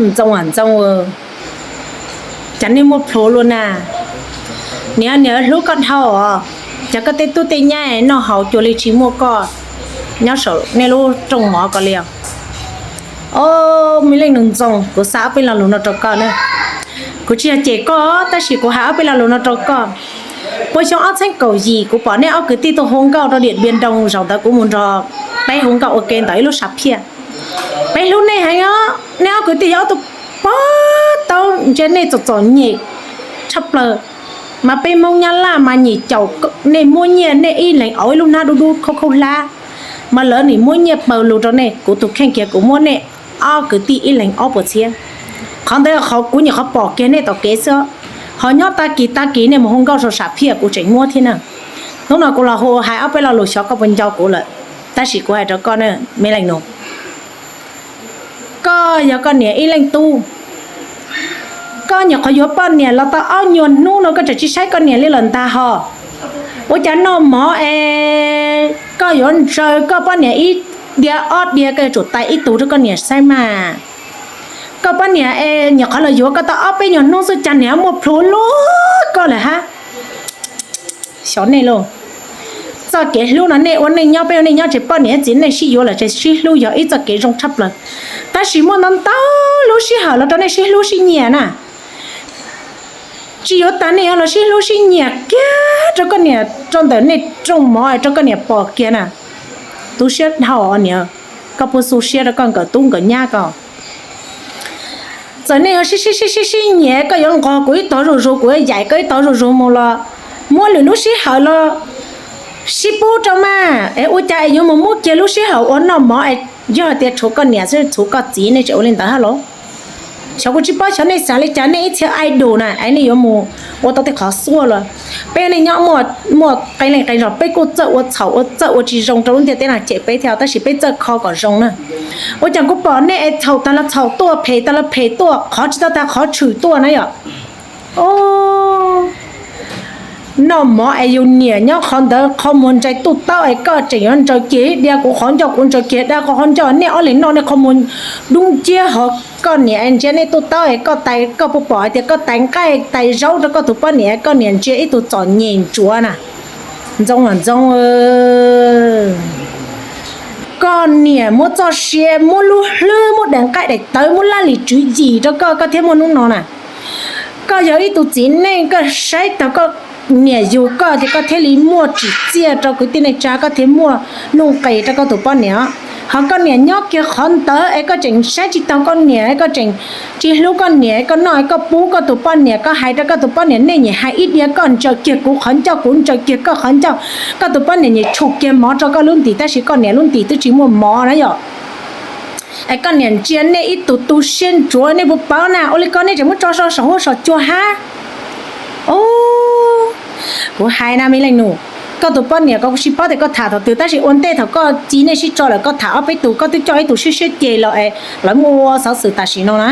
Ntxoov, Ntxoov, cas nej muaj plhus luaj na? Niam, niam hlub koj dhau os. Cas koj tej tub tej nyab noj haus cuag li tsis muaj koj nyob saum nej lub rooj mov ko li os? Au, me leej nus Ntxoov, kuv xa ob peb lo lus no rau koj na. Kuv tsis yog cem koj, tab sis kuv hais ob peb lo lus no rau koj. Puag xyoo ob txhiab kaum yim kuv pom nej ob kwv tij tuaj hu nkauj rau Diam Npias Nroo, zaum ntawd kuv mus nrog peb hu nkauj ua ke ntawm ib lub sam phiaj. Peb hlub nej heev os, nej ob kwv tij yog ob tug pog taub, ntsia nej txom txom nyem tshaj plaws. Mas peb Hmoob Nyab Laj mas nyem caum nej muab nyiaj, nej ib leeg auv ib lub hnab dub dub khaub khaub hlab. Mas lawv nim muab nyiaj paws lus rau nej, kuv tus kheej kiag kuv muab nej ob kwv tij ib leeg ob puas txhiab. Qhov ntawd qhov kuv nyuam qhuav pom kiag nej tom kev xwb. Ho nyob tag kis tag kis nej mus hu nkauj rau sam phiaj kuv tseem muab thiab na. Hnub no kuv los hu hais ob peb lo lus xyov koj puas nco kuv lawm, tab sis kuv hais rau koj na, me leej nus, koj yog koj niam ib leej tub. Koj nyuam qhuav yuav poj niam los tau ob nyuag hnub no koj tseem tsis saib koj niam li lawm ntag hos. Ua cas noj mov es koj yuav ntsaws koj poj niam ib diav ob diav, koj yuav tsum tais ib tug rau koj niam saib mas. Koj poj niam es nyuam qhuav los yuav koj tau ob peb nyuag hnub xwb cas niam muaj plhus luaj koj lawm hab. Xyov nej lauj. Txoj kev hlub no nej ua neej nyob, peb ua neej nyob ces poj niam txiv nej sib yuav lawm ces sib hlub yog ib txoj kev zoo tshaj plaws. Tab sis muaj ntau ntau lub sij hawm los rau nej sib hlub sib nyiam na. Tsis yuav tas nej yuav los sib hlub sib nyiam kiag rau koj niam, rau ntawm nej rooj mov rau koj niam pom kiag na. Tu siab dhau os niam, koj puas xu siab rau koj nkawm tub nkawm nyab ko? Txawm nej yuav sib sib sib sib sib nyiam, koj yuav nqos kuv ib tog zuj zus, kuv yuav yaim koj ib tog zuj zus mus los, muab lwm lub sij hawm los sib pub rau mas. Es ua cas es yuav mus muab kiag lub sij hawm ua noj mov es yog hais tias tshuav koj niam xwb, tshuav koj txiv nej tseem ua li ntawd hab los? Xyov kuv tsis paub xyov nej xav li cas, nej ib txhia idol na es nej yuav mus ua tau tej qhov xuaj los. Peb neej nyob muaj qee leej qee zog peb kuj txawj ua txhaum, ua txawj ua tsis zoo rau lub ntiaj teb no cem peb thiab, tab sis peb txawj kho kom zoo na. Ua cas kuv pom nej es txhaum tag los txhaum tuaj, phem tag los phem tuaj, qhov tsis tau tag qhov tshwm tuaj na yom. Noj mov es yus niam nyob qhov ntawd qhov muag ntsais tuj taub es koj tseem yuav ntsaws kiag ib diav, kuv qhov ncauj kuv ntsaws kiag dab, kuv qhov ncauj, nej ob leeg noj nej qhov muag dub nciab, ho koj niam ntsia nej tuj taub es koj tais, koj puas pom hais tias koj tais nqaij tais zaub rau koj tus poj niam, koj niam ntsia ib tug txom nyem ntsuav na. Ntxoov, Ntxoov, koj niam muab txoj sia, muab lub hlwb, muab daim nqaij daim tawv, muab laj lim tswv yim rau koj, koj thiaj muaj hnub no na. Koj yog ib tug txiv neej, koj saib taug koj niam yug koj ces koj thiaj li muaj tsim txiaj rau kwv tij neej tsa, koj thiaj muaj nuj nqis rau koj tus poj niam. Ho koj niam nyob kiag qhov ntawd es koj tseem saib tsis taug koj niam, koj tseem tsis hlub koj niam, koj noj koj pub koj tus poj niam, koj hais rau koj tus poj niam, nej nyiam hais ib diav, koj ntsaws kiag kuv qhov ncauj, kuv ntsaws kiag koj qhov ncauj, koj tus poj niam nyiam tshum kiag mov rau koj lub ntim, tab sis koj niam lub ntim twb tsis muaj mov na yom. Es koj niam ntsia nej ib tug tu siab ntsuav, nej puas paub na? Ua li ko nej tseem muab tso so saum huab saum cua hab. Kuv hais na me leej nus, koj tus poj niam ko kuv tsis paub tias koj tham thaum twg, tab sis ua ntej thaum koj txiv nej sib tso lawm koj tham ob peb tug, koj twb coj ib tug siab siab ceg los es lawv muaj ua xov xwm tam sim no na,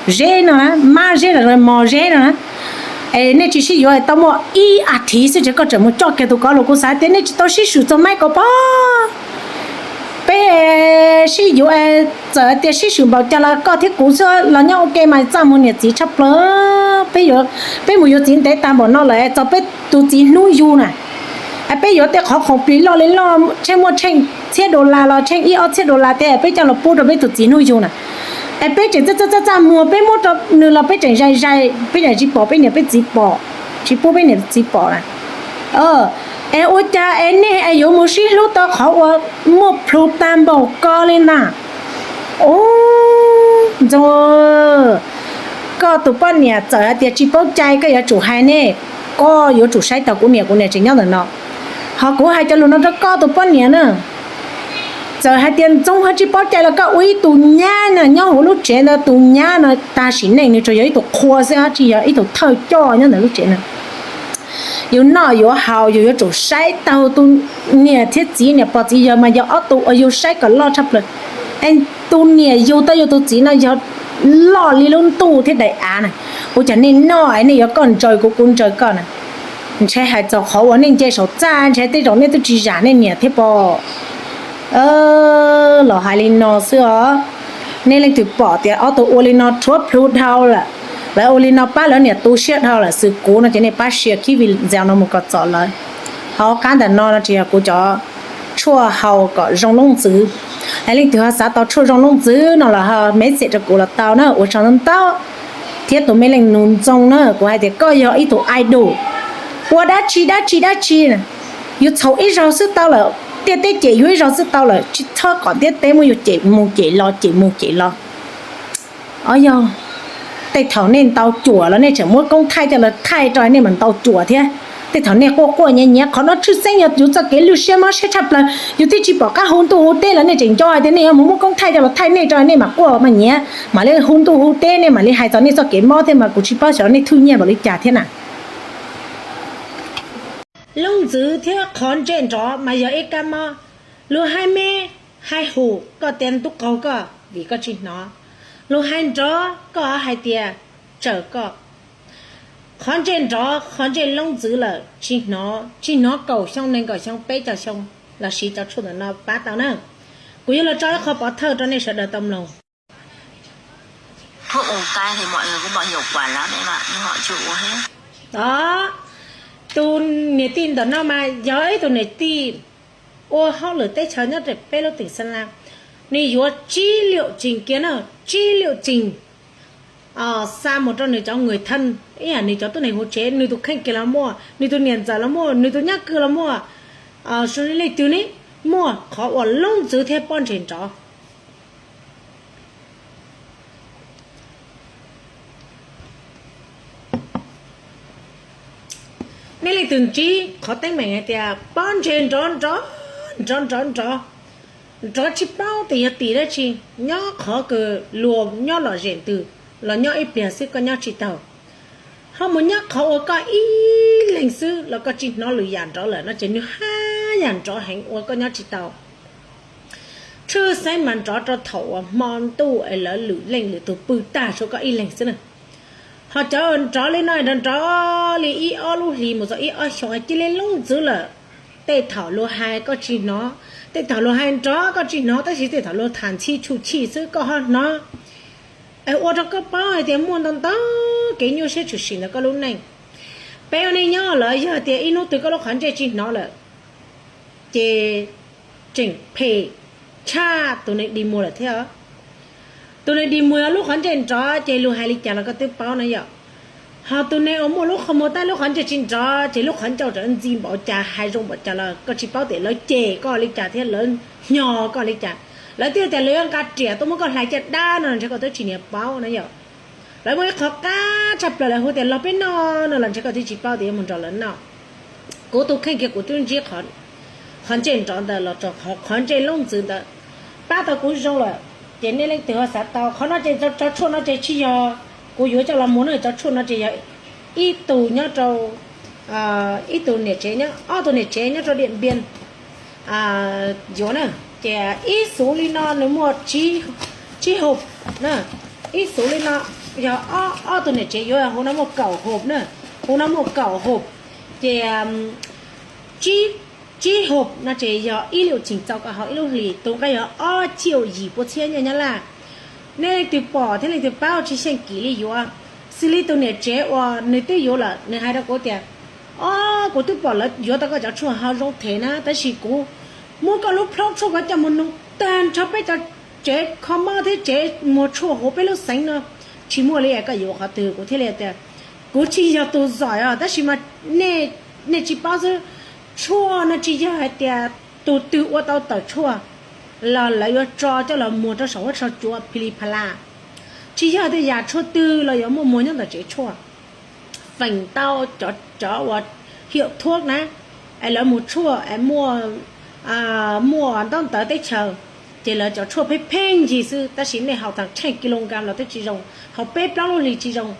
Zeb no na, Mab Zeb los Mos Zeb no na. Es nej tsis sib yuav tau muaj ib as thiv xwb ces koj tseem mus coj kiag tus ko los kuv xav tias nej tsis tau sib swm txog maib ko pob. Peb sib yuav, txawm tias sib swm npaum cas los koj thiab kuv xwb los nyob ua ke mas txaj muag niam txiv tshaj plaws. Peb mus yuav txiv ntev tag npaum no lawm txog peb tus txiv hnub yug na, es peb yuav tej qhov khoom plig loj li loj, tsheej muaj tsheej txhiab dollar los tsheej ib ob txhiab dollar thiab peb coj los pub rau peb tus txiv hnub yug na. Es peb tseem txaj txaj txaj txaj muag, peb muab rau nws los peb tseem zais zais, peb tseem tsis pom peb niam peb txiv pom, tsis pub peb niam txiv pom na. Es ua cas es nej es yuav mus sib hlub tau qhov uas muaj plhus tag npaum ko li na? Ub, Ntxoov, koj tus poj niam txawm hais tias tsis paub cai koj yuav tsum hais ne, koj yuav tsum saib taus kuv niam, kuv niam tseem nyob ntawm no. Ho kuv hais cov lus no rau koj tus poj niam na, txawm hais tias Ntxoov ho tsis paub cai los koj ua ib tug nyab na nyob hauv lub tsev ntawd, tus nyab no tag sim neej nws tsuas yog ib tug qhua xwb, tsis yog ib tug thawj coj nyob ntawm lub tsev na. Yus noj yuav haus yus yuav tsum saib taus tus niam thiab txiv, niam pog txiv yawg mas yog ob tug uas yus saib kom loj tshaj plaws. Es tus niam yug tau yus tus txiv no yog loj li lub ntuj thiab daim av na. Ua cas nej noj es nej yuav koj ntsaws kuv, kuv ntsaws koj na? Ntshe hais txog qhov uas nej nce saum txaj, ntshe tej zaum nej twb tsis zam nej niam thiab pog. Los hais li no xwb os. Nej leej twg pom tias ob tug ua li no rhuav plhu dhau lawm, lawv ua li no pab lawv niam tu siab dhau lawm xwb kuv no ces nej pab share khib video no mus kom txog lawv. Hauv qab ntawm no no tsis yog kuv cov tshuaj haus kom zoo looj ntxwv. Leej twg ho xav tau tshuaj zoo looj ntxwv no los ho message rau kuv los tau na, ua tsaug ntau ntau. Thiab tus me leej nus ntxoo na, kuv hais tias koj yog ib tug idol, ua dab tsi dab tsi dab tsi, yuav txhaum ib zaug xwb tau lawm, ntiaj teb cem yuav ib zaug xwb tau lawm, tsis txhob kom ntiaj teb muab yuav cem mus cem los cem mus cem los. Os yog, tej thaum nej ntau cuam los nej tseem muab koob thaij coj los thaij rau nej mas ntau cuam thiab. Tej thaum nej quaj quaj nyiav nyiav, qhov no tshwj xeeb yog yus txoj kev lwj siab mob siab tshaj plaws, yus twb tsis pom qab hu ntuj hu teb los nej tseem nco hais tias nej yuav mus muab koob thaij coj los thaij nej rau nej mam quaj mam nyiav, mam li hu ntuj hu teb, nej mam li hais txog nej txoj kev mob thiab mas kuv tsis paub xyov nej thwj nyiaj npaum li cas thiab na. Looj ntxwv thiab qhov ntsej nrov mas yog ib kab mob. Luag hais me, hais hum koj tias tub qaug koj vim koj tsis hnov. Luag hais nrov koj hais tias tsawm koj. Qhov ntsej nrov qhov ntsej looj ntxwv lawm tsis hnov, tsis hnov kaum xyoo nees nkaum xyoo peb caug xyoo los siv cov tshuaj ntawm no pab tau na. Kuv yuav los tso ib qho pov thawj rau nej sawv daws tau mloog. Os, tus niam tij ntawm no mas yog ib tug niam tij ua hauj lwm teb chaws nyob rau peb lub tỉnh Sơn La. Nws yuav trí liệu trình kiag na, trí liệu trình xa mus rau nws cov người thân, ib yam nws cov tuab neeg hauv tsev, nws tus kheej kiag los muaj, nws tus niam ntxawm los muaj, nws tus nyab kws los muaj, leej twg ne muaj qhov uas looj ntxwv thiab pob ntseg nrov. Nej leej twg ntsib qhov teeb meem hais tias pob ntseg nrov nrov, nrov nrov nrov, nrov tsis paub tias yog tim dab tsi, nyob qhov kws luag nyob lom zem ntws los nyob ib pliag xwb koj nyob tsis taus, ho mus nyob qhov uas koj ib leeg xwb los koj tsis hnov lwm yam nrov lawm no ces nws haj yam nrov heev ua koj nyob tsis tau. Tshwj xeeb mas nrov rau thaum uas hmo ntuj es lawv lwm leej lwm tus pw tag tshuav koj ib leeg xwb na. Ho cov nrov li no nrov nrov li ib ob lub hlis mus txog ib ob xyoo cia li looj ntxwv lawm. Tej thaum luag hais koj tsis hnov, tej thaum luag hais nrov koj tsis hnov, tab sis tej thaum luag tham ntxhi tshum chim xwb koj ho hnov. Es ua rau koj paub hais tias muaj ntau ntau kev nyuaj siab tshwm sim ntawm koj lub neej. Peb ua neej nyob lawm yog tias ib hnub twg koj lub qhov ntsej tsis hnov lawm ces tseem phem tshaj tus neeg dig muag lawm thiab. Tus neeg dig muag lub qhov ntsej nrov ces luag hais li cas los koj twb paub na yom. Ho tus neeg uas muaj lub qhov muag tab lub qhov ntsej tsis nrov ces lub qhov ncauj tseem ntxi npaum cas hais zoo npaum cas los koj tsis paub tias lawv cem koj li cas thiab lawv hnyos koj li cas. Lawv twb tias lawv yuav nqa riam tuaj muab koj hlais caj dab no ntshe koj twb tsis niam paub na yom. Lawv muaj ib qho qab tshaj plaws lawv hu tias los peb noj no los ntshe koj twb tsis paub tias yuav mus nrog lawv noj. Kuv tus kheej kiag kuv twb ntsib qhov ntsej nrov ntawd los rau qhov ntsej looj ntxwv ntawd pab tau kuv zoo lawm. Ces nej leej twg ho xav tau qhov no ces cov tshuaj no ces tsis yog kuv yuav coj los muag na, cov tshuaj no ces yog ib tug nyob rau, ib tug niam tsev, ob tug niam tsev nyob rau Điện Biên yuav na. Ces ib xuv li no nws muaj tsib hộp na, ib xuv li no yog ob tug niam tsev yuav, hauv no muaj kaum hộp na, hauv no muaj kaum hộp. Ces tsib hộp no ces yog ib lub tseem txaus koj haus ib lub hlis, tus nqaij yog ob triệu yim pua txhiab nyiaj Nyab Laj. Nej leej twg pom thiab leej twg paub tsis xyeej kim li yuav. Xws li tus niam tsev uas nws twb yuav lawm nws hais rau kuv tias, o, kuv twb pom lawv yuav tau koj cov tshuaj ho zoo them na, tab sis kuv muab koj lub plhaub tshuaj ko coj mus noog tag nrho peb cov tsev kho mob thiab tsev muag tshuaj hauv peb lub xeev no tsis muaj li, koj yuav qhov twg? Kuv thiaj li tias, kuv tsis yog tus zom os, tab sis mas nej tsis paub xwb. Tshuaj no tsis yog hais tias tus twg ua tau tawm tshuaj los lawv yuav tso coj los muag rau saum huab saum cua phi li pha la. Tsis yog tias yam tshuaj twg los yuav muaj muag nyob ntawm tsev tshuaj. Feem ntau cov uas hiam thuab na, es lawv muag tshuaj es muaj ntaub ntawv teb chaws, ces lawv cov tshuaj pheej pheej yig xwb, tab sis nej haus tag tsheej ki lus nkas los twb tsis zoo, haus peb plaub lub hlis tsis zoo.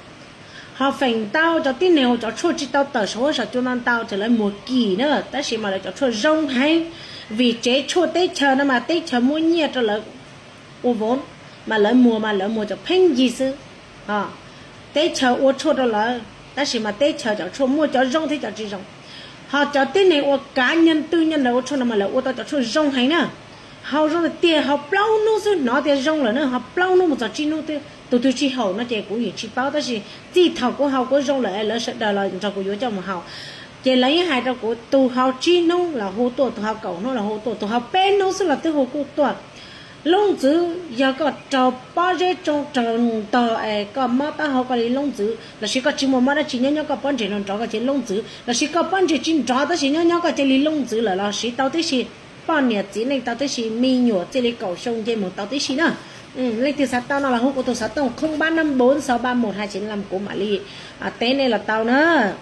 Ho feem ntau cov tib neeg uas cov tshuaj tsis tau tawm saum huab saum cua ntau ntau ces lawv muag kim na, tab sis mas lawv cov tshuaj zoo heev, vim tsev tshuaj teb chaws no mas teb chaws muab nyiaj rau lawv ua vauv, mas lawv muag mas lawv muag cov pheej yig xwb. Teb chaws ua tshuaj rau lawv, tab sis mas teb chaws cov tshuaj muaj cov zoo thiab cov tsis zoo. Ho cov tib neeg uas cá nhân tư nhân lawv ua tshuaj no mas lawv ua tau cov tshuaj zoo heev na. Haus zoo tiag tiag, haus plaub hnub xwb hnov tias zoo lawm na, haus plaub hnub mus txog tsib hnub tus twg tsis haum no ces kuv yeej tsis paub, tab sis txij thaum kuv haus kuv zoo lawm es lawv sawv daws los nrog kuv yuav coj mus haus. Ces lawv yeej hais rau kuv tus haus tsib hnub los hu tuaj, tus haus kaum hnub los hu tuaj, tus haus peb hnub xwb los twb hu kuj tuaj. Lub ntxwv yog koj raug pob zeb tsoo raug ntog es koj mob taub hau koj li lub ntxwv, lossis koj tsis muaj mob dab tsi nyob nyob koj pob ntseg no nrov koj cia li lub ntxwv, lossis koj pob ntseg tsis nrov tab sis nyob nyob koj cia li lub ntxwv lawm los siv tau tib si. Poj niam txiv neej tau tib si, me nyuam txij li kaum xyoo nce mus tau tib si na. Leej twg xav tau no los hu kuv tus xov tooj không ba năm bốn sáu ba một hai chín năm, kuv mam li teb nej los tau na.